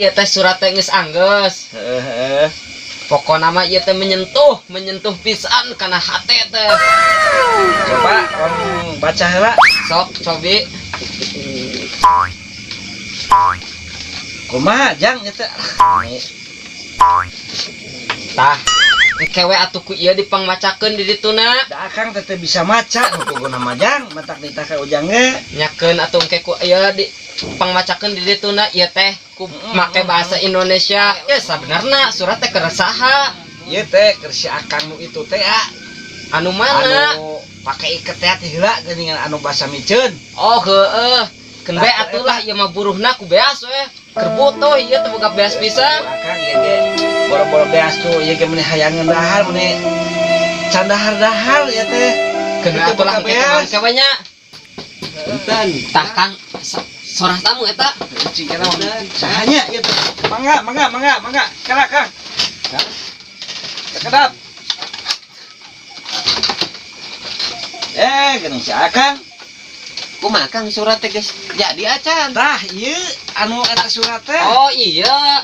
Ieu teh surat teh geus anggeus. Heeh. Pokona mah ieu teh menyentuh, menyentuh pisan kana hate teh. Coba orang baca heula. Sok cobi. Kumaha jang ieu teh? Tah. Engke we atuh ku ieu dipangmacakeun di dituna. Da akang teh teu bisa maca nu puguna mah jang, matak ditah ka ujang ge. Nyakeun atuh engke ku ieu dipangmacakeun di dituna ieu teh ku make bahasa Indonesia. Ya sabenerna surat teh keur saha? Ieu teh keur si akang nu itu teh ah. Anu mana? Anu pake iket teh ti heula geuningan anu basa miceun. Oh heeh. Keun bae atuh lah ieu mah buruhna ku beas we. Keur butuh ieu teh boga beas pisan. Akang ieu ge boro-boro beas tuh ieu ge meuni hayangeun dahar meuni can dahar-dahar ieu teh. Keun bae Itu atuh lah boga engke beas. engke we nya. Punten. Tah Kang, sorah tamu eta. Cing kana sahanya ieu teh. Mangga, mangga, mangga, mangga. Kala Kang. Sekedap. Geuning si Akang. Kumaha Kang surat teh geus jadi acan? Tah, ieu anu eta surat teh. Oh iya.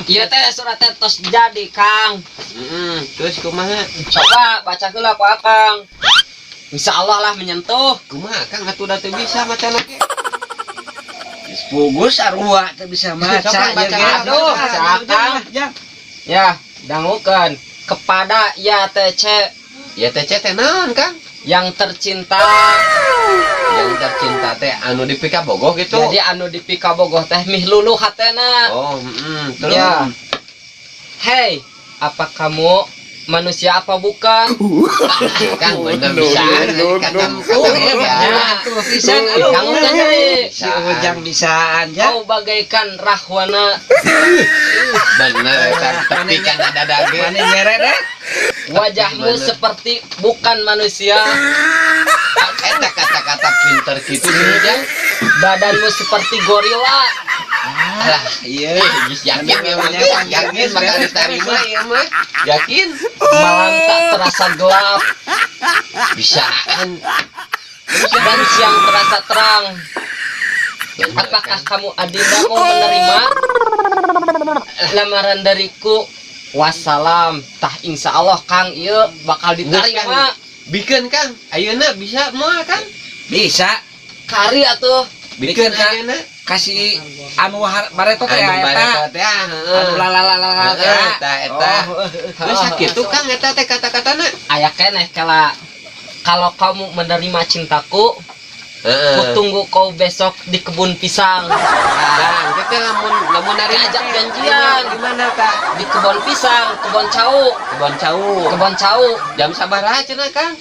Ieu teh surat teh tos jadi Kang. Heeh, terus kumaha? Coba baca heula ku Akang. Insya Allah lah menyentuh. Kumaha Kang atuh da teu bisa macana ge. Geus pugus sarua teu bisa maca Coba ieu baca. ge. Aduh, Baca, si Akang. Jang. Ya, dangukeun kepada YTC Ya teh teh naon Kang? yang tercinta. Yang tercinta teh anu di Pikabogoh gitu. Jadi anu di Pikabogoh teh mih luluh hatena. Oh, heeh. Terus Ya. Hei, apa kamu manusia apa bukan? Kang bener bisa kata kata Ya. Tuh pisan aduh. Dangukeun deui. Si Ujang bisaan jang. Kau bagaikan rahwana, Bener eta tepi kana dada ge. Mane nyere deh. wajahmu Bener. seperti bukan manusia, Eta kata-kata pinter gitu nih Jang. badanmu seperti gorila. Alah, Iya. geus yakin ya mah. Yakin bakal diterima ya mah. Yakin? Malam tak terasa gelap Bisaan. dan siang terasa terang. Bener, Apakah Kang. kamu Adinda mau menerima lamaran dariku? Wassalam. Tah insya Allah Kang ieu bakal diterima. Bikeun Kang, ayeuna bisa moal Kang? Bisa. Kari atuh. Bikeun Bikeun, Kang. ayeuna. Kasih anu bareto teh Anu ya eta. bareto teh ah, heeh. Anu lalalala teh. Heeh, eta eta. Oh, heeh. Geus sakitu Kang eta teh kata-katana. Aya keneh kala kalau kamu menerima cintaku, Heeh. kutunggu kau besok di kebun pisang. Kang, kita lamun lamun narima Diajak teh, janjian. Di mana Kak? Di kebun pisang, kebun cau, Kebon cau. kebun cau. Jam sabaraha cenah Kang?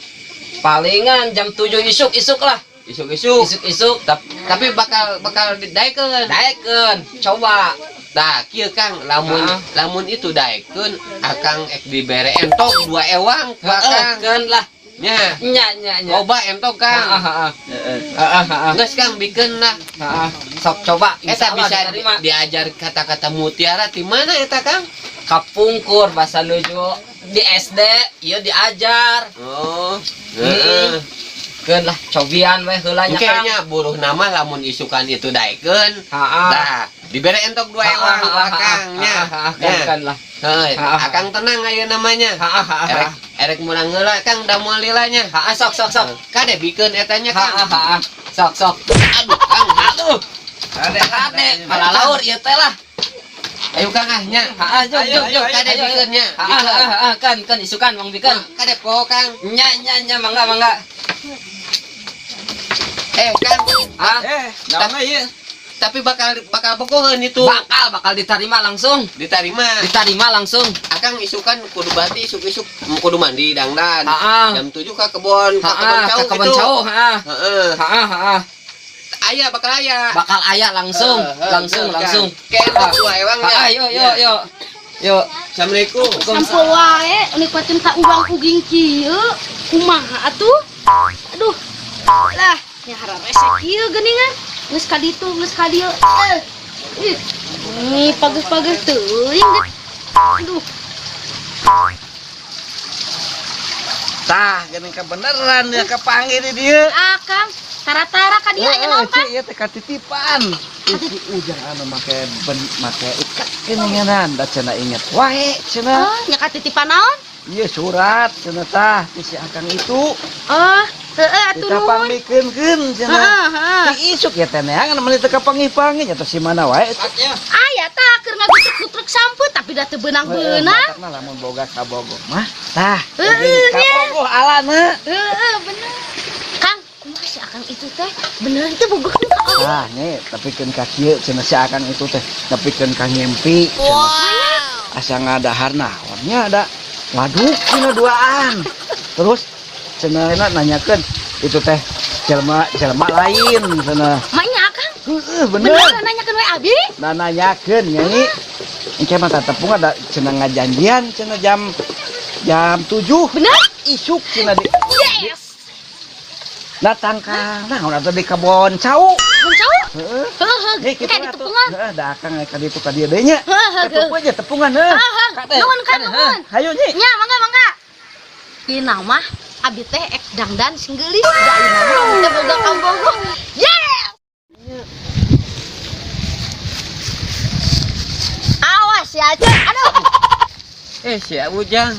Palingan jam 7 isuk-isuk lah. Isuk-isuk. Isuk-isuk. Tapi bakal bakal didaekeun. Daekeun, coba. Tah, kieu Kang, lamun Heeh. lamun itu daekeun akang ek dibere entok 2 ewang ku akang. Heeh, lah. Nya. Nya nya nya. Loba entok Kang. Heeh, heeh. Heeh, heeh. Geus Kang bikeun lah. Heeh. Sok coba Eta insya Allah bisa diterima. diajar kata-kata mutiara di mana eta Kang? Kapungkur bahasa nuju di SD ieu diajar. Oh, heeh. Keun lah cobian we heula nya Kang. Kayaknya buruh nama lamun isukan itu daekeun. Heeh. Tah, dibere entok 2 ewang ku akang nya. Heeh, Nya. kan lah. Heuh, Heeh. akang tenang ayeuna namanya. Heeh, heeh. Erek erek mulang heula Kang da moal lila nya. Heeh, sok sok sok. Kade bikeun eta nya Heeh, Kang. heeh. Sok sok. Aduh, Kang. Aduh, Kade kade palalaur ieu teh lah. Ayo Kang ah nya. Heeh, jog jog jog Kade ayo, ayo. bikeun nya. Heeh, heeh, heeh, kan kan isukan Mang bikeun. Kade po Kang. Nya nya nya mangga mangga. Kang, Ah, Naon ieu? tapi bakal bakal bogoheun itu. bakal bakal diterima langsung. Diterima. Diterima langsung. Akang isukan kudu bati isuk-isuk kudu mandi dangdan. Heeh. Jam 7 ka kebon, ka kebon Heeh, cau ka kebon gitu. cau, heeh. Heeh. Heeh, heeh. Aya bakal aya. Bakal aya langsung, Heeh, langsung, heeh, langsung. Kang. Kayak entok 2 ewang nya. Heeh, yuk, yuk, yuk. Yuk. Assalamualaikum. Sampeu wae nikmatin ka uang uging kieu. Kumaha atuh? Aduh. Lah, nya hararese kieu geuningan. Geus ka ditu, geus ka dieu. Ih. Ih, pageuh-pageuh teuing geus. Aduh. Tah, geuning kabeneran ya kapanggih di dieu. Akang, tara-tara ka dieu aya naon, Kang? Ieu teh katitipan. Si Ujang anu make ben make ikat keninganan da cenah inget wae cenah. Oh, nya katitipan naon? Ieu surat cenah tah ti si Akang itu. Oh, heeh atuh nuhun. Ditapangmikeun cenah. Heeh, heeh. Ti isuk ya teh neangan meuni teu kapanggih-panggih nya si mana wae. Aya tah keur ngagutrek-gutrek sampeu tapi da teu beunang-beunang. Matakna lamun boga kabogoh mah tah. Heeh, nya. Kabogoh alana. Heeh, bener. Kang, kumaha si Akang itu teh? Beneran teh bogohkeun ka abi? Tah nya tepikeun ka kieu cenah si Akang itu teh tepikeun ka ngimpi cenah. Asa ngadahar naon nya ada waduk cenah duaan. Terus cenah nanyakeun itu teh jelema jelema lain cenah. Maknya Akang? Heeh, bener. Bener nanyakeun we abi? Nah, nanyakeun nyai. Engke mah tepung ada cenah ngajanjian cenah jam 7. Bener? Isuk cenah di Yes. datang ka naon atuh di kebon cau. Kebon cau? Heeh. Heeh, Nih kitu kayak atuh. ditepungan. Heeh, da Akang ka ditu ka dieu deui nya. Heeh, heeh. Tepung aja tepungan heuh. Heeh, nuhun Kang, nuhun. Hayu nyi. Nya, mangga mangga. Ieu mah abi teh ek dangdan sing geulis, da ayeuna mah abi teh boga kambogoh. Yes! Awas ya, Cek. Aduh. Si Ujang.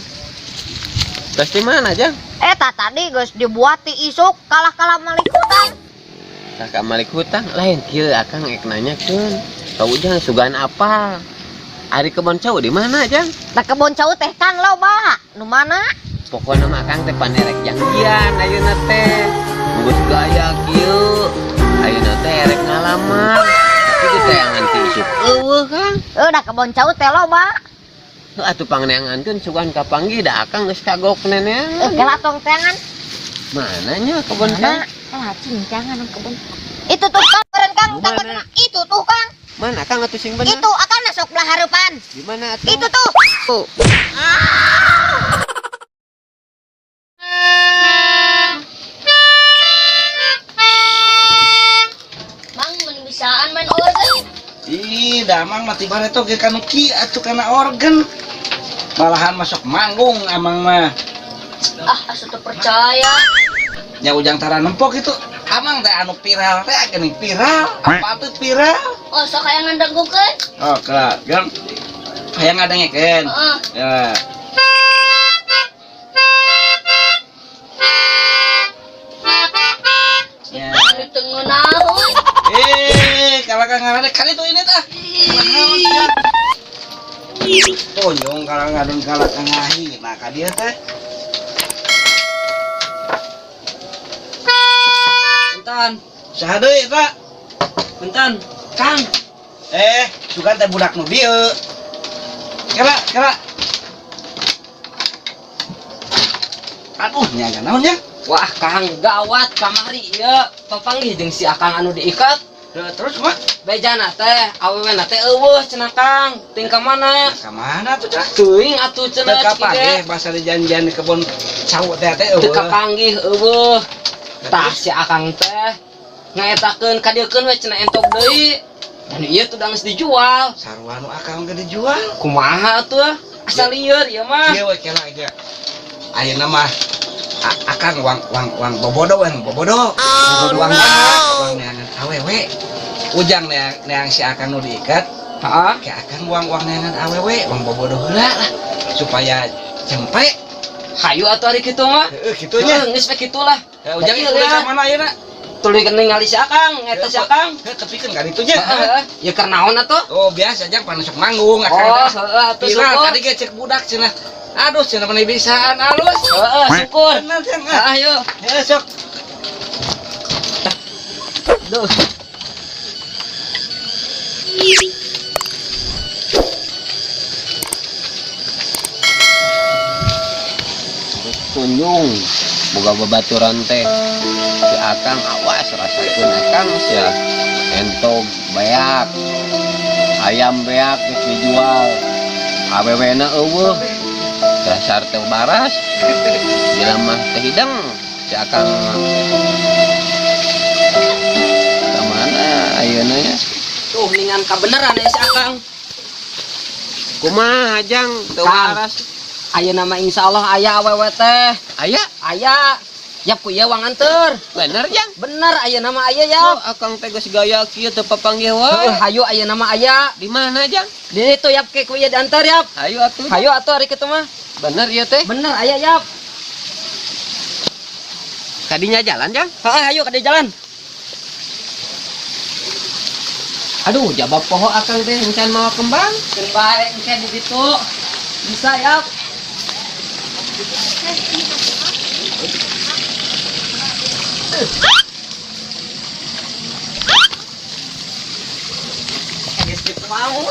Terus di mana, Jang? Eta tadi geus dibuat ti isuk kalah-kalah malik hutang. Kakak malik hutang lain kieu Akang ek nanyakeun. Ka Ujang sugan apa? Ari kebon cau di mana, Jang? Da kebon cau teh Kang loba. Nu mana? Pokokna mah Akang teh panerek janjian ayeuna teh. Geus gaya kieu. Ayeuna teh erek ngalamar. Tapi ditayangan ti isuk eueuh, Kang. Da kebon cau teh loba. Heuh atuh pangneangankeun sugan kapanggih da Akang geus kagok nenean. Kela tong teangan. Mananya kebon cau? Mana? Kela cincangan kebon. Itu tuh Kang, beureun Kang, Mana? Itu tuh Kang. Mana Kang atuh sing bener? Itu akang sok belah hareupan. Di mana atuh? Itu tuh. Tuh. Mang, mun bisaan main organ. Ih, damang mati bareto ge kanu ki atuh kana organ. Malahan masuk manggung amang mah. Ah, asa teu percaya. Nya Ujang tara nempok itu. Amang teh anu viral teh geuning viral. Apa tuh viral? Oh, sok hayang ngadengkeun. Oh, kela, geng. Hayang ngadengekeun. Heeh. Ya. Ya. Teu ngeunaheun. Kalau kang ngarade kali tuh ini tah. Tonjong kalau ngadon kalah kang ngahi. Nah, ka dieu teh. Punten, Saha deui eta? punten. Kang, Sugan teh budak nu dieu. Kela, kela. Aduh, nya naon nya? Wah, Kang, gawat kamari ieu. Papanggih jeung si Akang anu diikat. Terus mah? Bejana teh, awewena teh eueuh cenah Kang. Ting ka mana? Ka mana tuh cenah? Teuing atuh cenah Teu kapanggih basa dijanjian di kebon cau teh teh Teu eueuh. kapanggih eueuh. Tah si Akang teh ngaetakeun ka dieukeun we cenah entok deui. Dan ieu tuh geus dijual. Sarua nu Akang ge dijual. Kumaha atuh? Asa lieur ieu mah. Ieu we kela ge. Ayeuna mah Akang wang wang wang bobodo wang bobodo. Bobodo wang wang neangan awewe. Ujang neang si Akang nu diikat. Heeh. Ke Akang wang wang neangan awewe wang bobodo heula lah supaya cempe. Hayu atuh ari kitu mah. Heeh kitu nya. Heeh, geus we kitu lah. Ya Ujang Ieu itu lah. ka mana ayeuna? Tuluy ningali si Akang, eta si Akang. Heuh tepikeun ka ditu nya. Heeh, ya keur naon atuh? Oh biasa jang pan sok manggung Akang. Oh, heeh atuh Viral syukur. tadi ge cek budak cenah. Aduh cenah meni bisaan alus. Heeh, syukur. Bener jang. Heeh, ayo. Heeh sok. Duh. Tunjung boga babaturan teh si Akang awas rasakeun Akang sia entog beak ayam beak geus dijual awewena eueuh dasar teh baras jelema teh hidang si Akang ka mana ayeuna nya Tuh ningan kabeneran ya si Akang. kumaha Jang teu Kang. waras Ayeuna mah insyaallah aya awewe teh. aya Aya. Yap ku ieu wang anteur. Bener jang. Bener ayeuna mah aya yap. Oh, akang teh geus gaya kieu teu papanggih wae. Heuh, hayu ayeuna mah aya. Di mana jang? Di ditu yap ke ku ieu diantar yap. Hayu atuh. Hayu atuh ari kitu mah. Bener ieu teh. Bener aya yap. Kadinya jalan jang. Heeh, hayu ka dieu jalan. Aduh, jabab poho akang teh encan mawa kembang. Keun bae engke di ditu. Bisa yap. Geus kitu mau.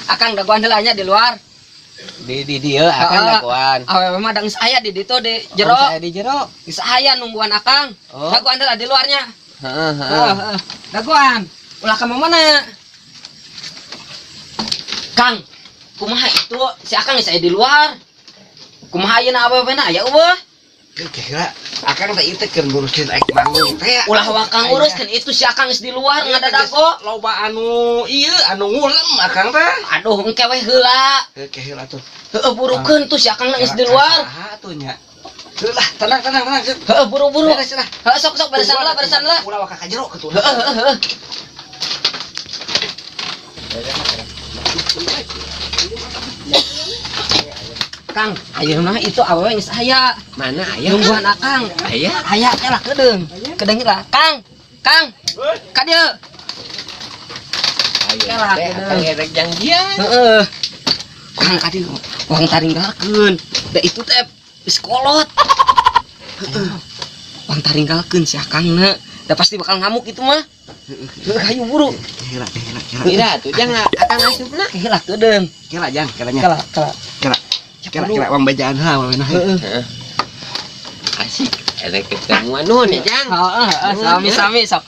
Akang dagoan heula nya di luar. Di dieu akang Heeh. dagoan. Awewe mah da geus aya di ditu di jero. Oh, saya di jero. Geus aya nungguan akang. Oh. Dagoan heula di luarnya. Heeh, heeh. Heeh, dagoan. Ulah ka mana? Kang, kumaha itu si Akang geus aya di luar. Kumaha ayeuna awewena aya eueuh? Kira akang teh ieu teh keur ngurusin aik manggung teh. Ulah wakang nguruskeun itu si Akang geus di luar ngadadago. Loba anu ieu anu ngulem akang teh. Aduh, engke we heula. Heuh, heula tuh. Heueuh, burukeun tuh si Akang geus di luar. Saha tuh nya? Heuh lah, tenang tenang tenang. Heueuh, buru-buru. Beres lah. Heueuh, sok sok beresan lah, beresan lah. Ulah waka ka jero kitu. Heueuh, heueuh, heueuh. Kang, ayeuna itu awewe geus aya. Mana aya? Nungguan akang. Aya. Aya teh lah kedeung. Kedeung lah. Kang. Kang. Ka dieu. Ayo Kalah, teh kedeung. akang erek janjian. Heeh. Kang ka dieu wang taringgalkeun. Da itu teh geus kolot. Heeh. Wang taringgalkeun si akangna. Da pasti bakal ngamuk itu mah. Heuh, hayu buru. Heula, heula, heula. Ira atuh jang akang asupna. Heula kedeung. Kela jang, kelanya. Kela, kela. Kela. Kela kela wang bejaan heula wawena. Heeh. Asik. Erek ketemuan nuhun ya jang. Heeh, heeh, sami-sami sok.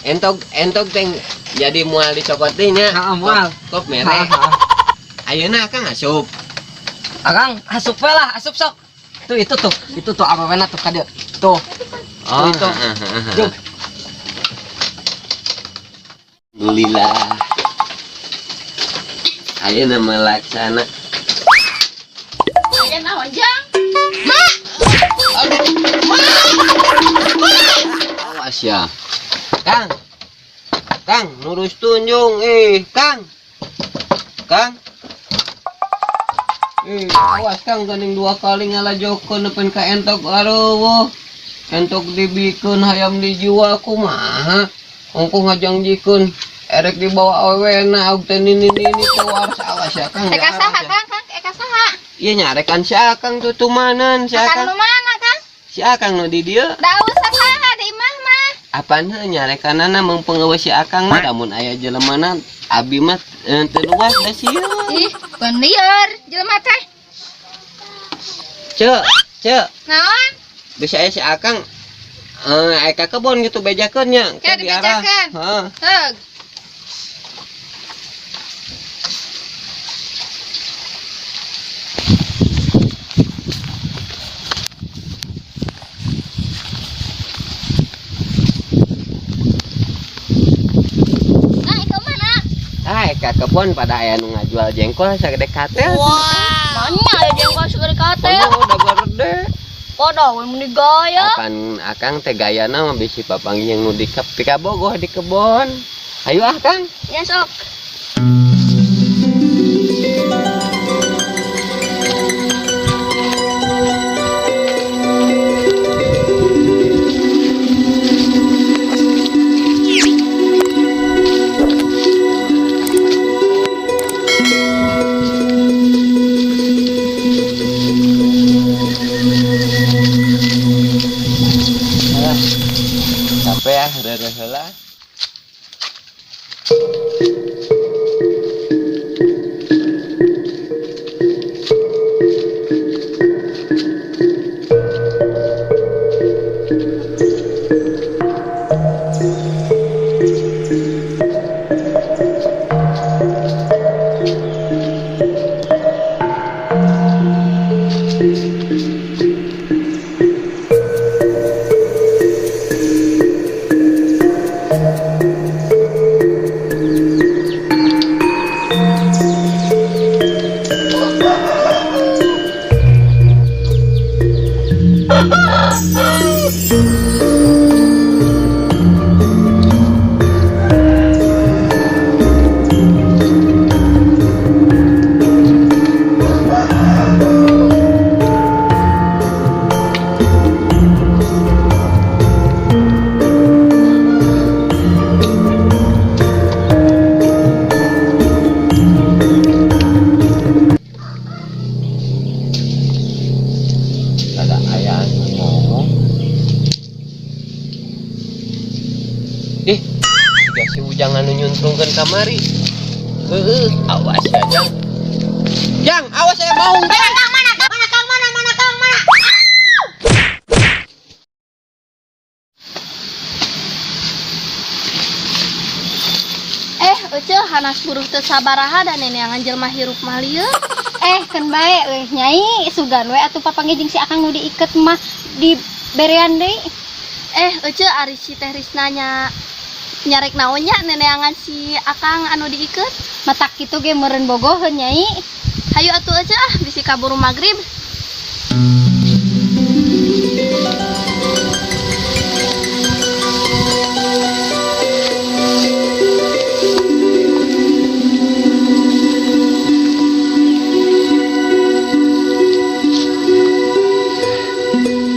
Entog entog teh jadi moal dicokot teh nya. Heeh, moal. Kop mere. Ayeuna akang asup. Akang asup we lah, asup sok. Tuh itu tuh, itu tuh awewena tuh ka dieu. Tuh. Oh, itu. heeh. Jug. Alhamdulillah. Ayeuna melaksana. Aya naon jang? Awas ya. Kang. Kang, nurus tunjung Kang. Kang. Awas Kang geuning dua kali ngalajokeun nepen ka entok areueuh. Entok dibikeun hayam dijual kumaha? Ongkoh ngajangjikeun erek dibawa awewena aug teh nini-nini teh waras awas ya Kang. Eka saha Kang, Kang, eka saha? Iya nyarekan si Akang tutumanan si Akang Akang. nu mana Kang? Si Akang nu di dieu. Da usah saha di imah mah. Apaan heuh nyarekanana mung pengewe si Akang mah lamun aya jelemana abi mah teu luas da sieun. Ih, keun lieur jelema teh. Ceu, ceu, Naon? bisa aya si Akang aya ka kebon gitu bejakeun nya. Ke dibejakeun. Heeh. Heug. Nah, itu mana? Ah, ka kebon pada aya nu ngajual jengkol sagede katel. Mana aya jengkol segede katel? Kono udah gede. Podo we mun digaya. Apan akang teh gayana mah bisi papanggih yang nu di pikabogoh di kebon. Ayo ah, Kang. Ya sok. Capek ah, reureun heula. Ih, siga si Ujang anu nyuntrungkeun kamari. Heueuh, awas ya, Jang. Jang, awas ya maung, Jang. Kang mana? Mana Kang mana? Mana Kang mana? Ece hanas buruh teu sabaraha dan neneangan jelema hirup mah lieu. Keun bae euy nyai sugan we atuh papanggih jeung si Akang nu diiket mah di berean deui. Ece ari si Teh Risna nya nyarek naon nya neneangan si Akang anu diiket? Matak kitu ge meureun bogoheun nyai. Hayu atuh Ece ah bisi kaburu magrib.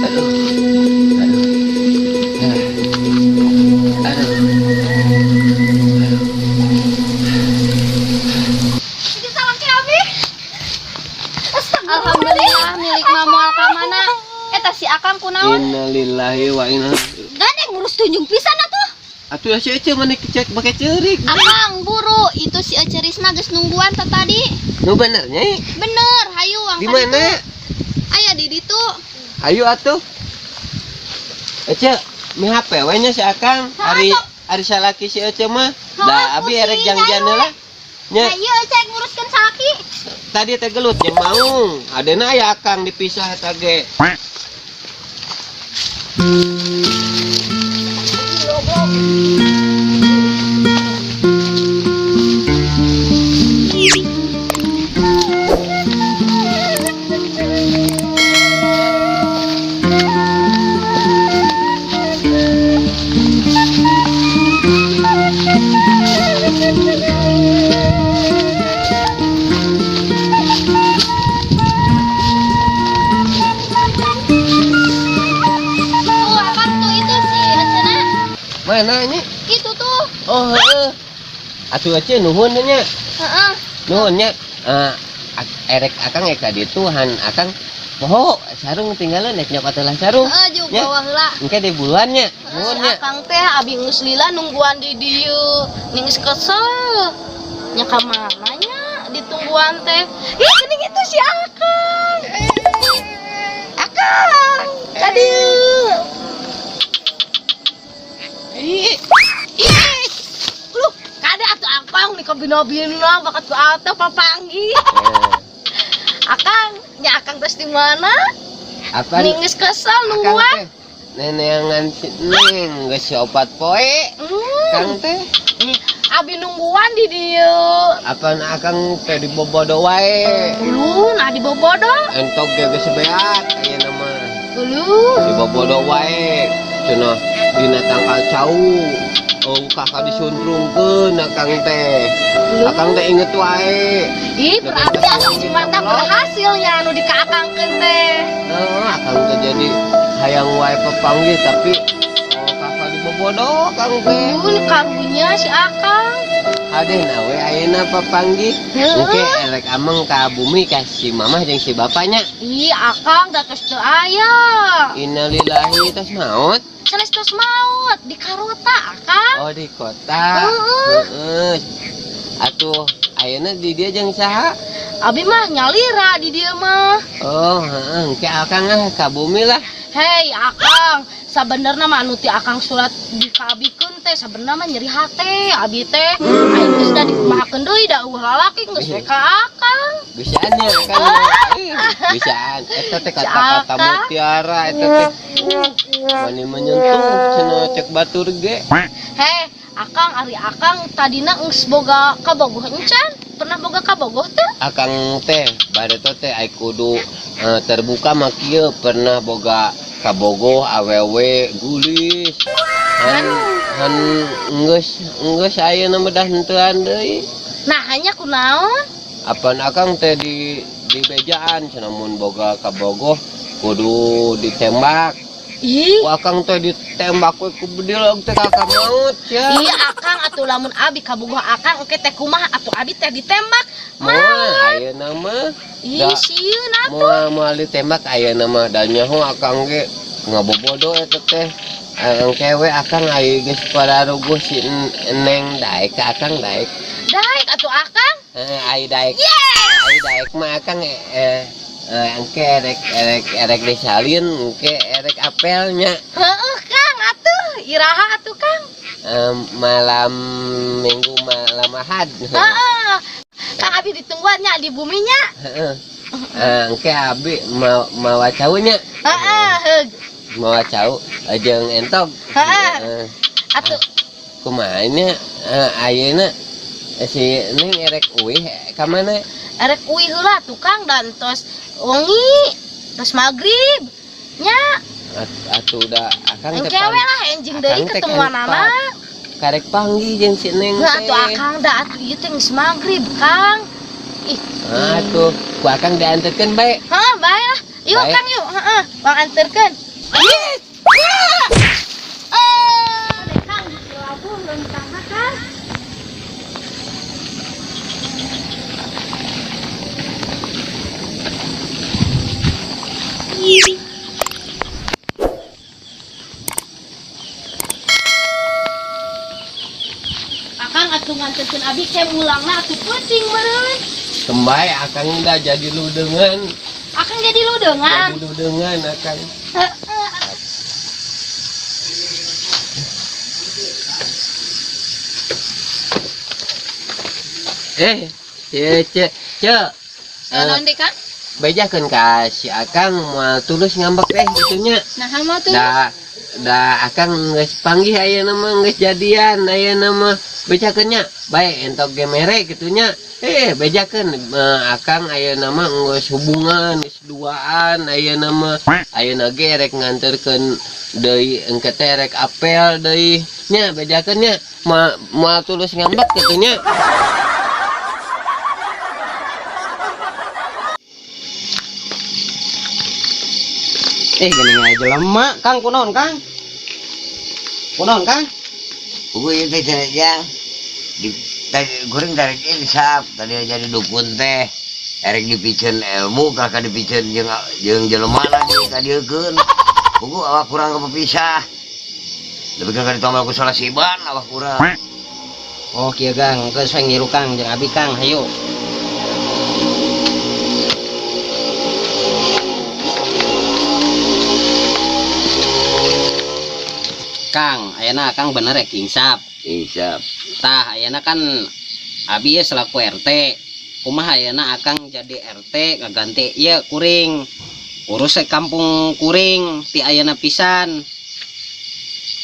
Aduh. Aduh. Aduh. Alhamdulillah milik mah moal ka mana. Eta si Akang kunaon? Innalillahi wa inna. Gandeng ngurus tunjung pisan atuh. Atuh ya si Ece mana cek make ceurik. Akang buru itu si Ece Risna geus nungguan teh tadi. Nu bener nyai. Bener, hayu wang Di mana? Aya di ditu. Hayu atuh. Ece, mi HP we nya si Akang. Ari ari salaki si Ece mah. Da abi erek jangjian heula. Nya. Nah, ieu Ece nguruskeun salaki. Tadi teh gelut jeung maung. Adena aya Akang dipisah eta ge. Tuh, Akang tuh itu si Ecena. Mana ini? Itu tuh. Oh, heeh. Atuh Ece nuhun nya. Heeh. Nuhun nya. Erek Akang eka ditu han Akang poho sarung tinggalan nek nyokot heula sarung. Heeh, jeung Nya. bawa heula. Engke di buluan nya. Nuhun Si nya. Akang teh abi geus lila nungguan di dieu. Ning geus kesel. Nya ka mana nya ditungguan teh. Ih, geuning itu si Akang. Akang, tadi. Ih, lu kade atuh Akang nih kabina-bina bakat ku atuh papanggi. Akang, nya Akang tes di mana? Apa? Ning geus kesel nungguan. Neneangan si Neng geus opat poe. Akang teh. Abi nungguan di dieu. Apaan Akang teh dibobodo wae. Lu nah dibobodo. Entok ge geus beak ayeuna mah. Lu Dibobodo wae. Cenah dina tangkal cau. Oh, kakak disuntrungkeun Akang teh. Akang teh inget wae. Ih, berarti anu si mata berhasil ya anu dikaakangkeun teh. Heeh, Akang teh jadi hayang wae pepanggih tapi oh kakak dibobodo Akang teh. Lu karunya si Akang. Hadena we ayeuna papanggih. Engke erek ameng ka bumi ka si mamah jeung si bapaknya. Ih, Akang da tos teu aya. Innalillahi tos maot. Sanes tos maot di karota Akang. Oh, di kota. Heeh. Atuh ayeuna di dia jeung saha? Abi mah nyalira di dieu mah. Oh, heeh, engke Akang ah ka bumi lah. Hei Akang, sabenerna mah anu ti Akang surat dikabikeun teh sabenerna mah nyeri hate abi teh. Aing geus da dikumahakeun deui da eueuh lalaki geus we ka Akang. Bisaan nya Akang. Bisaan. Eta teh kata-kata mutiara eta teh. Mani menyentuh cenah cek batur ge. Hei, Akang ari Akang tadina geus boga kabogoh encan? Pernah boga kabogoh teh? Akang teh bareto teh ai kudu terbuka mah kieu pernah boga kabogoh awewe gulis. Han han geus ayeuna mah dah henteuan deui. Nah, hanya kunaon? Apaan Akang teh di bejaan cenah mun boga kabogoh kudu ditembak. Ih, Ku Akang teh ditembak we ku bedil teh ka maut ya. Iya Akang atuh lamun abi kabogoh Akang engke teh kumaha atuh abi teh ditembak. Moal ayeuna mah. Ih, sieun atuh. Moal moal ditembak ayeuna mah da nyaho Akang ge ngabobodo eta teh. Engke we akang ai geus pararuguh si Neng daek ka akang daek. Daek atuh akang. Heeh, ai daek. Yes. Ai daek mah akang engke erek erek erek disalin, engke erek apelnya. Heeh Kang atuh, iraha atuh Kang. Malam Minggu malam Ahad. Heeh. Kang abi ditungguan nya di buminya. Heeh. Engke abi mawa cau nya. Heeh, heug. Mawa cau jeung entog. Heeh. Atuh Kumaha nya ayeuna si Neng erek uih ka mana? Erek uih heula tuh Kang dan tos wengi, tos magrib. Nya. Atuh da akang teh Engke we lah enjing deui akang teh ketemuanana. Karek panggih jeung si Neng Heuh teh. atuh akang da atuh ieu teh geus magrib Kang. Ih. Atuh ku akang dianterkeun bae. Heeh, bae lah. Yuk Bae. Kang yuk, heeh, bang anterkeun. Yes. Eh, Kang, labuh leuntangna Kang. Akang atuh nganterkeun abi ke mulangna atuh peuting meureun. Kembali akang udah jadi ludengan. Akang jadi ludengan. Jadi ludengan akang. Heeh. Ce, ce. Naon deui Kang? Bejakeun ka si akang moal tulus ngambek teh gitunya. Nah, moal tulus. Da akang geus panggih ayeuna mah geus jadian ayeuna mah bejakeun nya. Bae entok ge mere gitunya. Bejakeun akang ayeuna mah geus hubungan geus duaan ayeuna mah. Ayeuna ge rek nganterkeun deui engke teh rek apel deui nya bejakeun nya. Moal tulus ngambek gitunya. Gini aja jelema, Kang, kunaon, Kang? Kunaon, Kang? Ugu ieu teh cenah jang. Di tadi goreng tarik insaf, tadi jadi dukun teh. Erek dipiceun ilmu, kakak dipiceun jeung jelema lah di kadieukeun. Ugu awak kurang kepepisah. Lebih ka ditombal ku salah siban awak kurang. Oh, kieu Kang, geus we ngiru Kang jeung abi Kang, hayu. Kang, ayeuna Kang bener rek insaf. Insaf. Tah, ayeuna kan abi ye selaku RT. Kumaha ayeuna Akang jadi RT ngaganti ieu kuring. Urus we kampung kuring ti ayeuna pisan.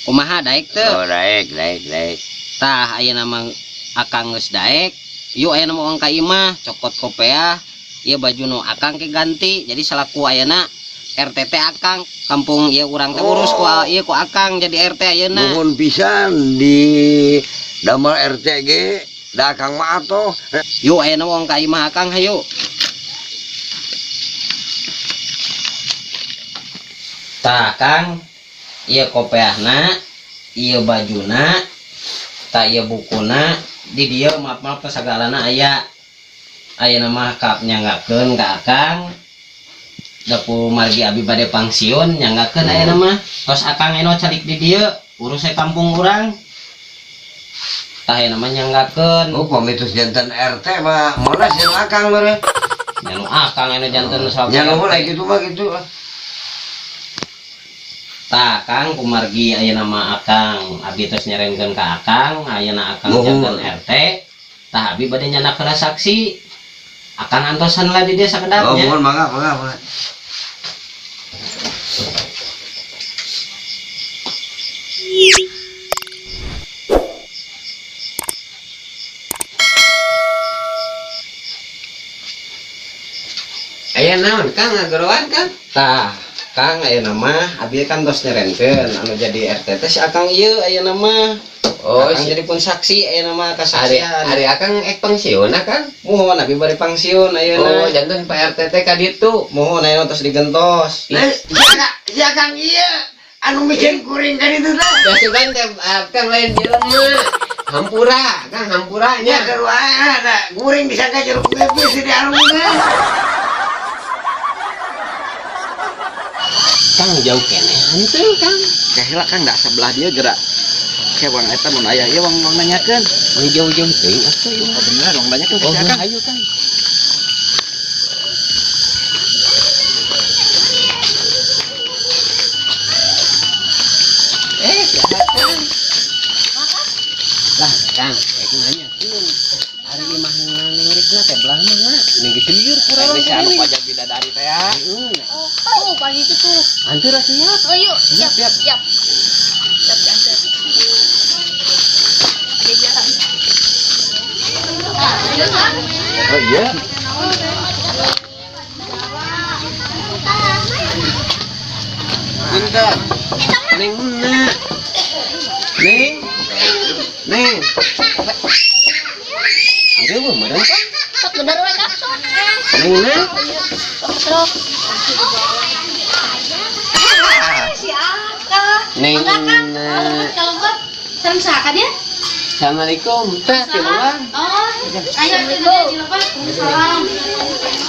Kumaha daek teu? Oh, daek, daek, daek. Tah, ayeuna mah Akang geus daek. Yuk ayeuna mah urang ka imah, cokot kopeah. Ieu baju nu Akang ke ganti. Jadi selaku ayeuna RT teh Akang kampung ieu urang teh urus ku ieu ku Akang jadi RT ayeuna. Nuhun pisan di damel RT ge da Akang mah atuh. Yuk ayeuna mah urang ka imah Akang hayu. Tah Kang, ieu kopeahna, ieu bajuna, tah ieu bukuna, di dieu maaf-maaf sagalana aya. Ayeuna mah kap nyanggakeun ka Akang. Dapu margi abi bade pangsiun nyanggakeun ayeuna mah. Tos Akang eno calik di dieu, urus we kampung urang. Tah ayeuna mah nyanggakeun. Oh, pami tos janten RT mah monas jeung Akang meureun. Nya nu Akang eno janten salah. Nya nu lain kitu mah kitu lah. Tah Kang kumargi ayeuna mah Akang abi tos nyerenkeun ka Akang, ayeuna Akang Nuhun. janten RT. Tah abi bade nyandak heula saksi. Akang antosan lah di desa kedapnya. Oh, mohon mangga, mangga, mangga. Aya naon Kang ngageroan Kang? Tah, Kang ayeuna mah abi kan tos nyerenkeun anu jadi RT teh si Akang ieu ayeuna mah. Oh, Akang si jadi pun saksi ayeuna mah kasaksian. Ari Akang ek pensiun Akang? Muhun abi bari pensiun ayeuna. Oh, janten Pak RT teh ka ditu. Muhun ayeuna tos digentos. Si Akang ieu anu miceun kuring ka ditu teh. Da sugan teh Akang lain jelema. Hampura, Kang hampura nya. Nya sarua da kuring disangka jeruk nipis di alungan. Kang jauh keneh henteu Kang. Kaheula Kang da sebelah dia gerak. Ke wang eta mun aya ieu wang wang nanyakeun. Mun jauh-jauh teuing atuh ieu. Oh beneran wang nanyakeun ka Oh, si Akang. ayo Kang. Si Akang. Lah, Kang, rek nanya. Ari imah Neng Risna teh belah mana? Neng geus lieur kurang. Ini si anu pajak bidadari teh ya. Heeh. Oh, pagi itu tuh. Antur atuh ya. Oh, yuk. Siap, siap. Siap. Siap diantar. Ada jalan. Nah, ayo, Kang. Oh iya. Punten. Neng mana? Neng. Neng. Aduh, meureun Kang. Sok gedor we, Kang. Sok. Neng mana? Sok sok. Si Akang. Neng Mangga, Kang. mana? Kalebet, kalebet. Sareng saha ka dia? Assalamualaikum. Teh, tiluan. Oh, ayo atuh dia dilepas. Salam.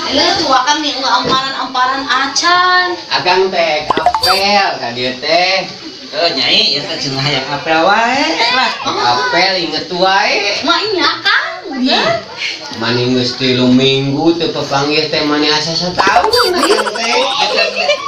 Ayo tuh Akang nih amparan-amparan acan. Akang teh apel ka dieu teh. Eh nyai ieu teh cenah hayang apel wae lah. Apel inget wae. Mah nya Kang, udah. Mani geus 3 minggu teu papanggih teh mani asa sataun akang teh.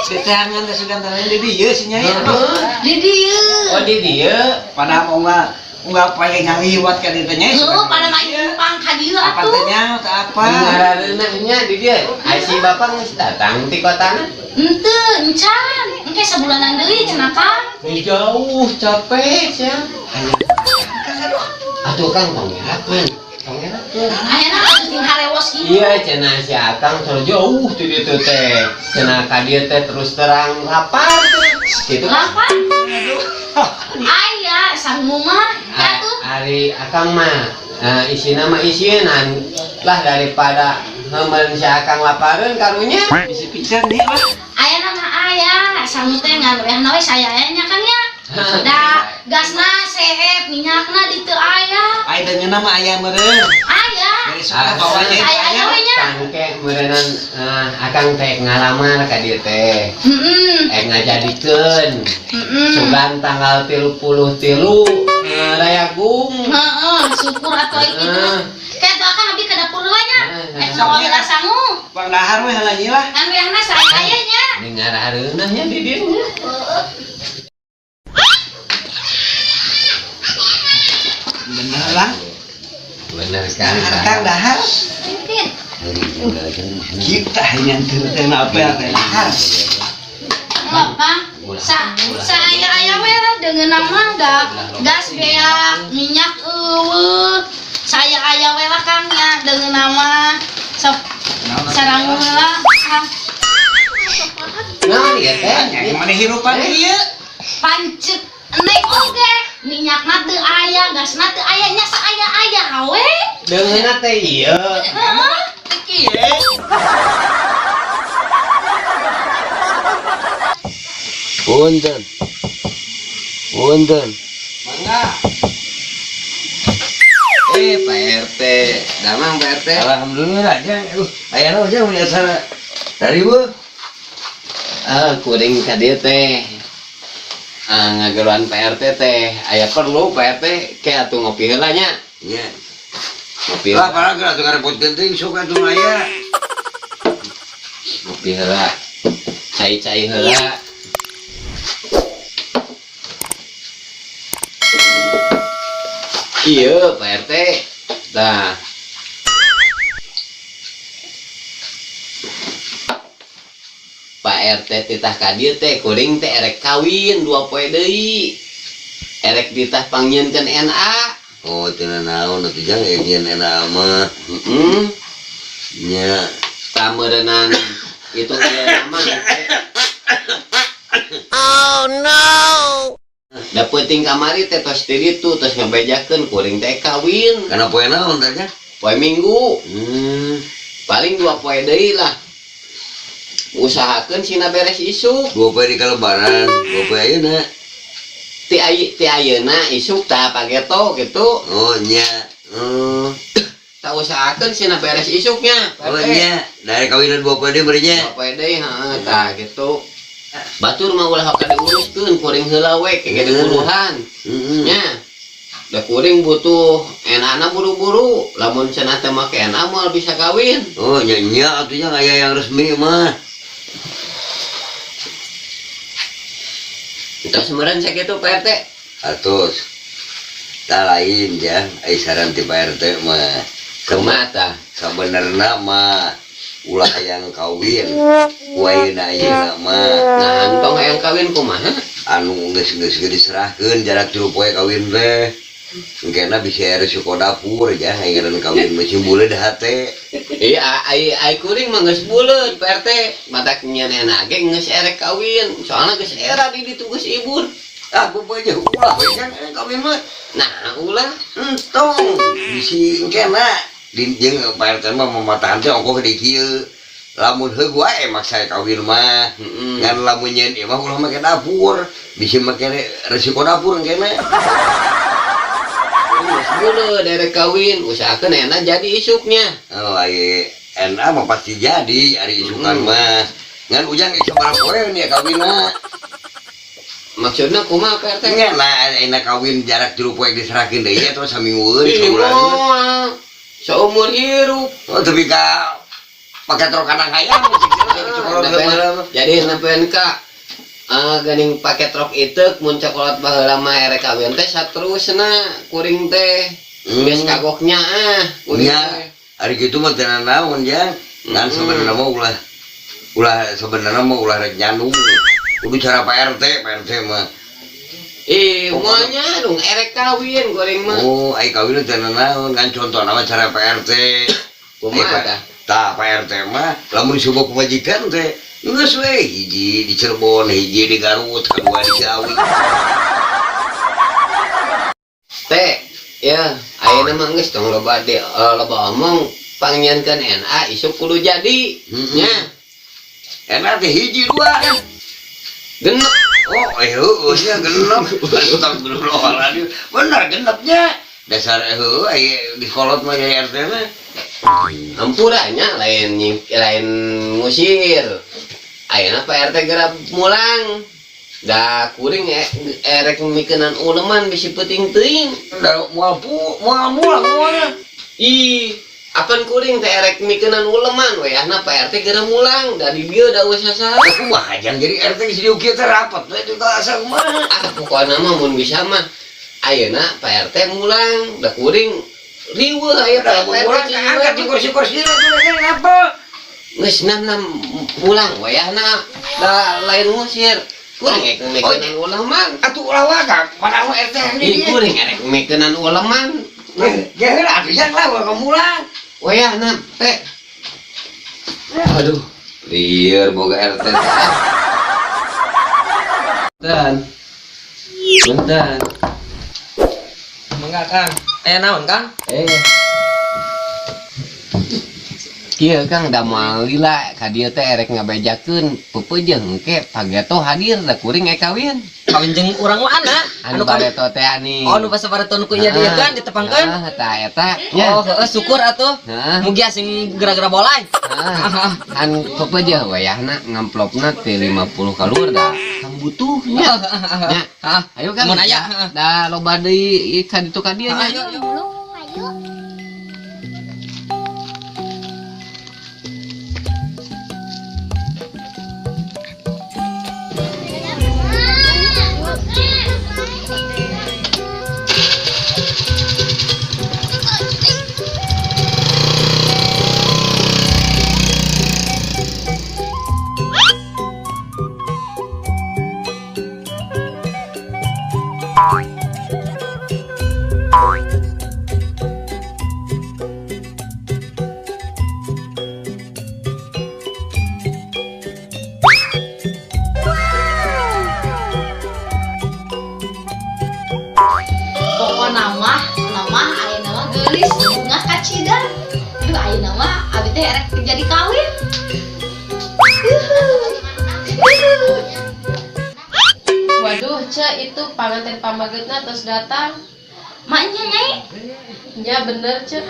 Diteangan teh sugan teh di dieu si nyai. Heeh. Di dieu. Oh di dieu. Padahal mau nggak poe ngaliwat ka dieu teh nyai. Heuh, pada main pang ka dieu Apa atuh. teh nya teh apa? Ngarareunah nya di dieu. Ai si bapak geus datang ti kotana. Henteu, encan. Engke sabulanan deui cenah Kang. Ini jauh capek sia. Atuh Kang tong ngerakeun. Tong ngerakeun. Ayeuna atuh ting harewos kieu. Iya cenah si Akang terlalu jauh ti ditu teh. Cenah ka dieu teh terus terang lapar teh. Gitu kan. Lapar. Aya sangu mah atuh. Ari Akang mah isina mah isieunan lah daripada heumeun si Akang lapareun karunya. Bisi piceun nih lah. Ayeuna mah aya sangu teh ngan wehna we saya aya nya Kang ya. Da gasna seep minyakna di teu aya. Ai deungeunna mah aya meureun. Aya. Dari suka bawa nya Saya aya we nya. Tangke meureunnan Akang teh ngalamar ka dieu teh. Heeh. Ngajadikeun. Heeh. Sugan tanggal 33 Rayagung. Heeh, syukur atuh ai kitu. Heeh. Kayak tuh Akang abdi ka dapur heula nya. Heeh. Sok sangu. Bang dahar we heula nyi lah. Ngan wehna saya aya nya. Ini ngarareunah nya di dieu nya. Bener lah. Bener kan. Dahar Kang dahar. Kita nyantir teh na apel teh dahar. Enggak, Kang. Sa saya aya we lah deungeunna mah da gas beak, minyak eueuh. Saya aya we lah Kang nya deungeunna mah. Sok sarang heula Kang. Naon ieu teh? Nyai mana hirupan ieu? Pancet neng oge minyakna teu aya, gasna teu aya nya saaya-aya we. Deungeunna teh ieu. Heeh. Kieu. Punten. Punten. Mangga. Pak RT, damang Pak RT. Alhamdulillah jang. Aduh, aya naon jang mun acara dari bu. Kuring ka dieu teh. Ngageroan Pak RT teh, aya perlu Pak RT ke atuh ngopi heula nya. Nya. Ngopi Lah heula. parang atuh ngarepotkeun teuing sok atuh aya. Ngopi heula. Cai-cai heula. Iya, Pak RT. Nah. Pak RT titah ka dieu teh kuring teh erek kawin 2 poe deui. Erek ditah pangnyieunkeun NA. Oh, teu naon atuh jang nyieun NA mah. Heeh. Nya. Tah meureunnan itu ieu nama. Oh no. Da peuting kamari teh tos ti ditu tos ngabejakeun kuring teh kawin. Kana poe naon teh nya? Poe Minggu. Paling 2 poe deui lah. Usahakeun sina beres isuk. 2 poe di kalebaran, 2 poe ayeuna. Ti ayeuna isuk tah pageto gitu. Oh nya. Tah usahakeun sina beres isuknya. Oh nya, dari kawinan 2 poe deui beureun nya. 2 poe deui heeh tah gitu. Batur mah ulah ka diuruskeun kuring heula we ke diuruhan. Nya. Da kuring butuh enana buru-buru, lamun cenah teh make ena moal bisa kawin. Oh nya nya atuh nya aya yang resmi mah. Entos meureun sakitu Pak RT. Atos. Tah lain jang, ai saran ti Pak RT mah. Kumaha tah? Sabenerna mah ulah hayang kawin. Ku ayeuna ayeuna mah. Nah, entong hayang kawin kumaha? Anu geus-geus ge diserahkeun jarak 3 poe kawin teh. Engkena bisa resiko dapur ya, hayang kawin mah buleud hate. Iya, ai kuring mah geus buleud Pak RT. Matak nyeun enak ge geus erek kawin. Soalna geus era di ditu geus ibur. Ah, beupeujeuh ulah we kan kawin mah. Nah, ulah entong bisi engkena di jeung Pak RT mah mamatahan teh ongkoh di kieu. Lamun heug wae maksa kawin mah. Ngan lamun nyeun ieu mah ulah make dapur, bisi make resiko dapur engkena. Geus derek kawin, usahakeun enak jadi isuknya. Oh, ai enak mah pasti jadi ari isukan mah. Ngan ujang geus sabaraha poe nya kawinna. Maksudna kumaha Pak RT? Nya nah enak kawin jarak 3 poe diserahkeun deui atuh saminggueun sabulan. Saumur hirup. Oh, tapi ka pake truk kandang hayam Jadi nempeun ka geuning pake truk itu mun cokolot baheula mah erek kawin teh saterusna kuring teh. Geus kagoknya ah kuring teh. Ari kitu mah teu nanaon jang. Ngan sebenarnya mah ulah sebenarnya mah ulah rek nyandung. Kudu cara Pak RT, Pak RT mah. Ih, moal nyandung erek kawin kuring mah. Oh, ai kawin teu nanaon ngan contohna mah cara Pak RT. Kumaha tah? Tah Pak RT mah lamun disubuh pamajikan teh geus we hiji di Cirebon, hiji di Garut, kadua di Ciawi. Teh, ya, ayeuna mah geus tong loba de, loba omong pangnyankeun NA isuk kudu jadi. Nya. NA teh hiji dua. Genep. Oh, heueuh nya genep. Astagfirullahaladzim. Bener genepnya. Dasar heueuh aya di kolot mah jadi RT mah. Ampuranya lain lain ngusir. Ayeuna Pak RT geura mulang. Da kuring erek mikeunan uleman bisi peuting teuing. Da moal moal mulang moal. Ih, apan kuring teh erek mikeunan uleman wayahna Pak RT geura mulang. Da di dieu da eueuh sasaha. Kumaha jang jadi RT geus dieu kieu teh rapet we teh asa kumaha. Ah, pokona mah mun bisa mah ayeuna Pak RT mulang, da kuring riweuh aya Pak RT mulang angkat di kursi-kursi teh ngapa? Geus nam mulang wayahna da lain ngusir. Kuring erek mikenan uleman. Atuh ulah wae padahal RT ini. Kuring erek mikenan uleman. Ge heula atuh jang lah ka mulang. Wayahna teh. Aduh, lieur boga RT. Dan. Bentar. Mangga Kang. Aya naon Kang? Kieu Kang da moal lila ka dieu teh erek ngabejakeun peupeujeuh engke pageto hadir da kuring ek kawin. Kawin jeung urang mana? Anu bareto teh ani. Oh, nu bareto nu ku ieu dieu kan ditepangkeun. Heeh, tah eta. Oh, heeh syukur atuh. Mugi asing geura-geura bolay. Heeh. Kan peupeujeuh wayahna ngamplopna teh 50 kaluar da. Kang butuhnya. Nya. Ayo Kang. Mun aya. Da loba deui ka ditu ka dieu nya. Ayo. Gelis bunga kacidan. Aduh ayeuna mah abi teh erek jadi kawin. Waduh, ce itu panganten pamagetna terus datang. Maknya nyai? Nya bener ce.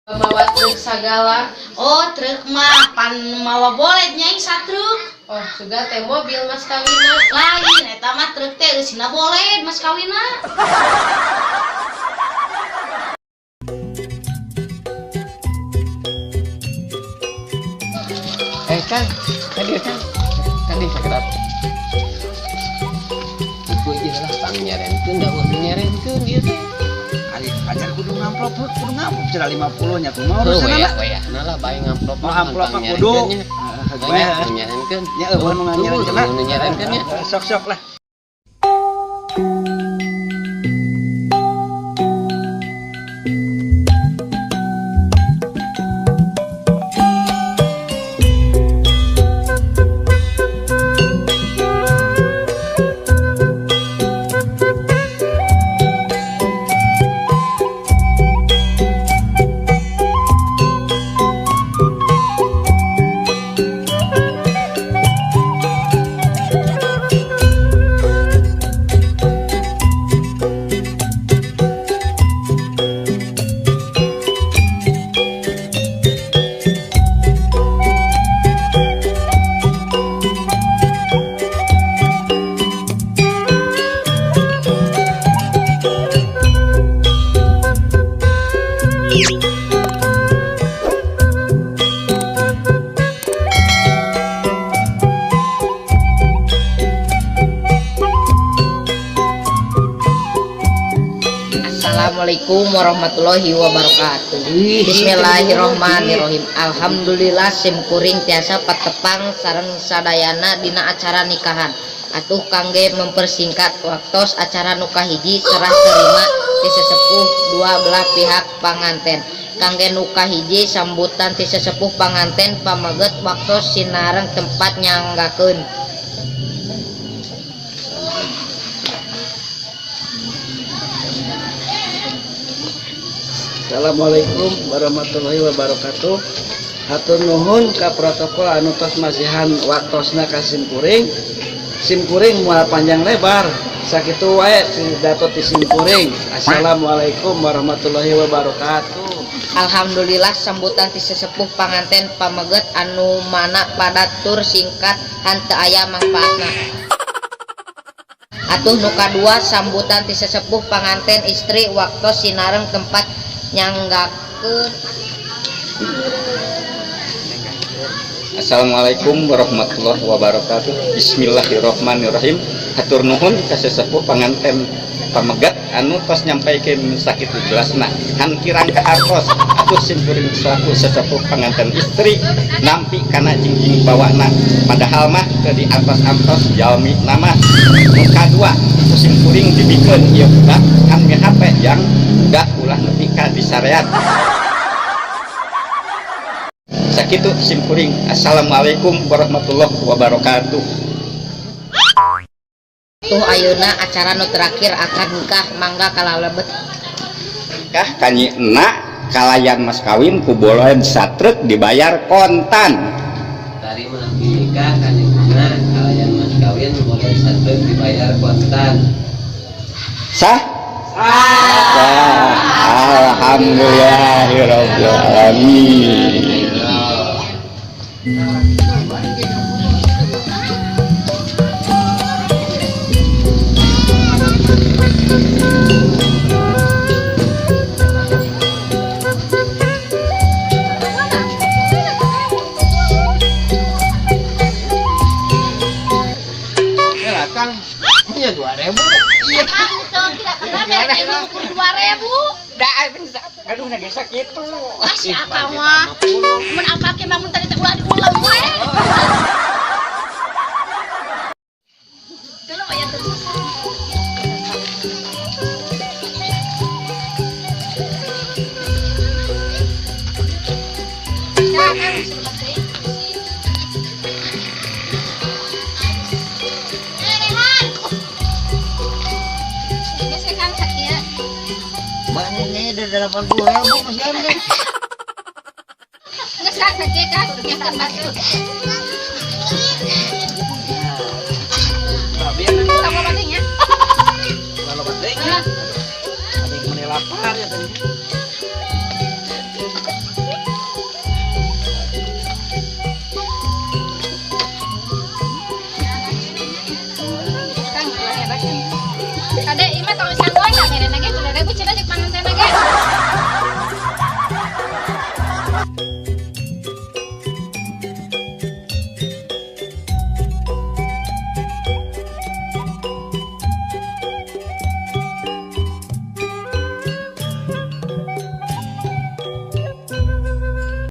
Mawa truk sagala. Oh, truk mah pan mawa boleh nyai satruk. Oh, sugan teh mobil mas kawinna. Lain eta mah truk teh eusina boleh mas kawinna. Kang, tadi Kang. Tadi sakedap. Itu ieu lah pang nyarenkeun da ulah nyarenkeun ieu teh. Ari pacar kudu ngamplop cenah 50 nya kumaha Heuh, urusanna? wayahna lah bae ngamplop Mau amplop mah kudu. Heeh, nyarenkeun. Nya eueuh nu nyarenkeun lah. Nu nyarenkeun nya. Sok-sok lah. Assalamualaikum warahmatullahi wabarakatuh. Bismillahirrahmanirrahim. Alhamdulillah simkuring tiasa patepang sareng sadayana dina acara nikahan. Atuh kangge mempersingkat waktos acara nu kahiji serah terima ti sesepuh dua belah pihak panganten. Kangge nu kahiji sambutan ti sesepuh panganten pameget waktos sinareng tempat nyanggakeun. Assalamualaikum warahmatullahi wabarakatuh. Hatur nuhun ka protokol anu tos masihan waktosna ka simkuring. Simkuring moal panjang lebar. Sakitu wae pidato ti simkuring. Assalamualaikum warahmatullahi wabarakatuh. Alhamdulillah sambutan ti sesepuh panganten pameget anu mana padat tur singkat henteu aya mangfaatna. Atuh nu kadua sambutan ti sesepuh panganten istri waktos sinareng tempat nyanggakeun. Assalamualaikum warahmatullahi wabarakatuh. Bismillahirrahmanirrahim. Hatur nuhun ka sesepuh panganten pamegat anu tos nyampaikeun sakitu jelasna. Han kirang kaartos atuh simkuring selaku sesepuh panganten istri nampi kana jingjing bawana. Padahal mah teu di atos-antos jalmi nama. Nu kadua ku simkuring dibikeun ieu budak han mihape yang budak ulah nepi ka disareat. Sakitu simkuring. Assalamualaikum warahmatullahi wabarakatuh. Tuh ayeuna acara nu terakhir akad nikah mangga kalalebet. Nikah kanyi enak kalayan mas kawin ku boloen satrek dibayar kontan. Tarima nikah kanyi enak kalayan mas kawin boloen satrek dibayar kontan. Sah? Sah. Alhamdulillahirabbil alamin. Kang, punya 2.000. Iya, Kang, tidak pernah bere ukur 2.000. Dah, aduh na geus sakitu. Ah, si akang mah. Mun apa ke mah mun tadi teh ulah diulang we. Teu aya teu. Banyaknya ada 80.000 Mas Gandeng. Nggak sah saja kan, biasa batu. Sama batingnya. Lalu bating. Ada yang menelapar ya tadi.